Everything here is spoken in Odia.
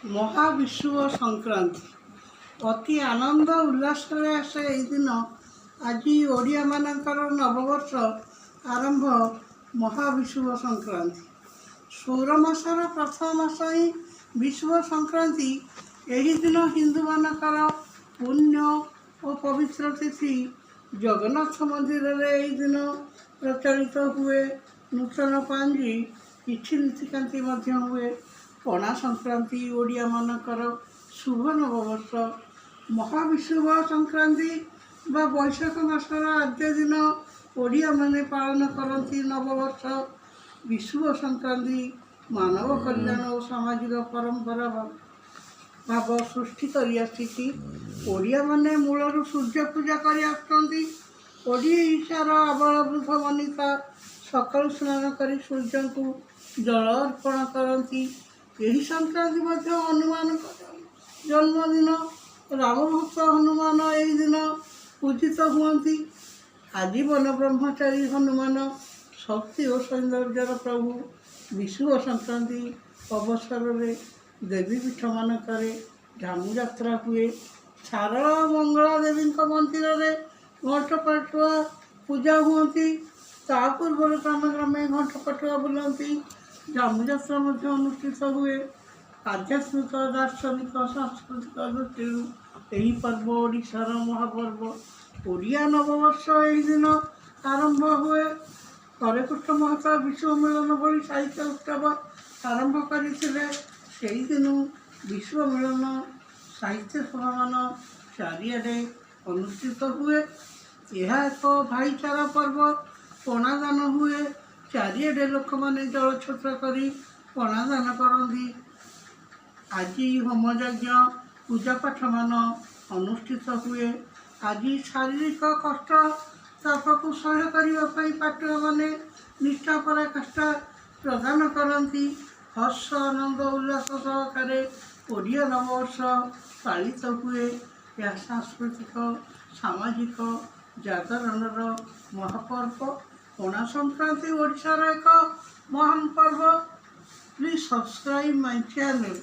ମହାବିଷୁବ ସଂକ୍ରାନ୍ତି ଅତି ଆନନ୍ଦ ଉଲ୍ଲାସରେ ଆସେ ଏହି ଦିନ। ଆଜି ଓଡ଼ିଆମାନଙ୍କର ନବବର୍ଷ ଆରମ୍ଭ ମହାବିଷୁବ ସଂକ୍ରାନ୍ତି। ସୌର ମାସର ପ୍ରଥମ ମାସ ହିଁ ବିଷୁବ ସଂକ୍ରାନ୍ତି। ଏହି ଦିନ ହିନ୍ଦୁମାନଙ୍କର ପୁଣ୍ୟ ଓ ପବିତ୍ର ତିଥି। ଜଗନ୍ନାଥ ମନ୍ଦିରରେ ଏହି ଦିନ ପ୍ରଚଳିତ ହୁଏ ନୂତନ ପାଞ୍ଜି। କିଛି ନୀତିକାନ୍ତି ମଧ୍ୟ ହୁଏ। ପଣା ସଂକ୍ରାନ୍ତି ଓଡ଼ିଆମାନଙ୍କର ଶୁଭ ନବବର୍ଷ। ମହାବିଷୁବ ସଂକ୍ରାନ୍ତି ବା ବୈଶାଖ ମାସର ଆଦ୍ୟ ଦିନ ଓଡ଼ିଆମାନେ ପାଳନ କରନ୍ତି ନବବର୍ଷ। ବିଷୁବ ସଂକ୍ରାନ୍ତି ମାନବ କଲ୍ୟାଣ ଓ ସାମାଜିକ ପରମ୍ପରା ଭାବ ସୃଷ୍ଟି କରି ଆସିଛି। ଓଡ଼ିଆମାନେ ମୂଳରୁ ସୂର୍ଯ୍ୟ ପୂଜା କରି ଆସୁଛନ୍ତି। ଓଡ଼ିଶାର ଆବାଳ ବୃଦ୍ଧ ବନିତା ସକାଳୁ ସ୍ନାନ କରି ସୂର୍ଯ୍ୟଙ୍କୁ ଜଳ ଅର୍ପଣ କରନ୍ତି। ଏହି ସଂକ୍ରାନ୍ତି ମଧ୍ୟ ହନୁମାନଙ୍କ ଜନ୍ମଦିନ। ରାମଭକ୍ତ ହନୁମାନ ଏହି ଦିନ ପୂଜିତ ହୁଅନ୍ତି। ଆଜୀବନ ବ୍ରହ୍ମଚାରୀ ହନୁମାନ ଶକ୍ତି ଓ ସୌନ୍ଦର୍ଯ୍ୟର ପ୍ରଭୁ। ବିଷୁବ ସଂକ୍ରାନ୍ତି ଅବସରରେ ଦେବୀ ପୀଠମାନଙ୍କରେ ଝାମୁଯାତ୍ରା ହୁଏ। ଶାରଳା ମଙ୍ଗଳା ଦେବୀଙ୍କ ମନ୍ଦିରରେ ଘଣ୍ଟ ପାଟୁଆ ପୂଜା ହୁଅନ୍ତି। ତା ପୂର୍ବରୁ ଗ୍ରାମେ ଗ୍ରାମେ ଘଣ୍ଟ ପାଟୁଆ ବୁଲନ୍ତି। ଝାମୁଯାତ୍ରା ମଧ୍ୟ ଅନୁଷ୍ଠିତ ହୁଏ। ଆଧ୍ୟାତ୍ମିକ, ଦାର୍ଶନିକ, ସାଂସ୍କୃତିକ ଦୃଷ୍ଟିରୁ ଏହି ପର୍ବ ଓଡ଼ିଶାର ମହାପର୍ବ। ଓଡ଼ିଆ ନବବର୍ଷ ଏହି ଦିନ ଆରମ୍ଭ ହୁଏ। ହରେକୃଷ୍ଣ ମହତାବ ବିଷୁବ ମିଳନ ଭଳି ସାହିତ୍ୟ ଉତ୍ସବ ଆରମ୍ଭ କରିଥିଲେ। ସେଇଦିନୁ ବିଷୁବ ମିଳନ ସାହିତ୍ୟ ସଭାମାନ ଚାରିଆଡ଼େ ଅନୁଷ୍ଠିତ ହୁଏ। ଏହା ଏକ ଭାଇଚାରା ପର୍ବ। ପଣାଦାନ ହୁଏ। ଚାରିଆଡ଼େ ଲୋକମାନେ ଜଳଛତ୍ର କରି ପଣାଦାନ କରନ୍ତି। ଆଜି ହୋମଯଜ୍ଞ, ପୂଜାପାଠମାନ ଅନୁଷ୍ଠିତ ହୁଏ। ଆଜି ଶାରୀରିକ କଷ୍ଟ ତାପକୁ ସହ୍ୟ କରିବା ପାଇଁ ପାଟୁଆମାନେ ନିଷ୍ଠା ପରାକାଷ୍ଠା ପ୍ରଦାନ କରନ୍ତି। ହର୍ଷ, ଆନନ୍ଦ, ଉଲ୍ଲାସ ସହକାରେ ଓଡ଼ିଆ ନବବର୍ଷ ପାଳିତ ହୁଏ। ଏହା ସାଂସ୍କୃତିକ, ସାମାଜିକ ଜାଗରଣର ମହାପର୍ବ। ପଣା ସଂକ୍ରାନ୍ତି ଓଡ଼ିଶାର ଏକ ମହାନ ପର୍ବ। Please subscribe my channel.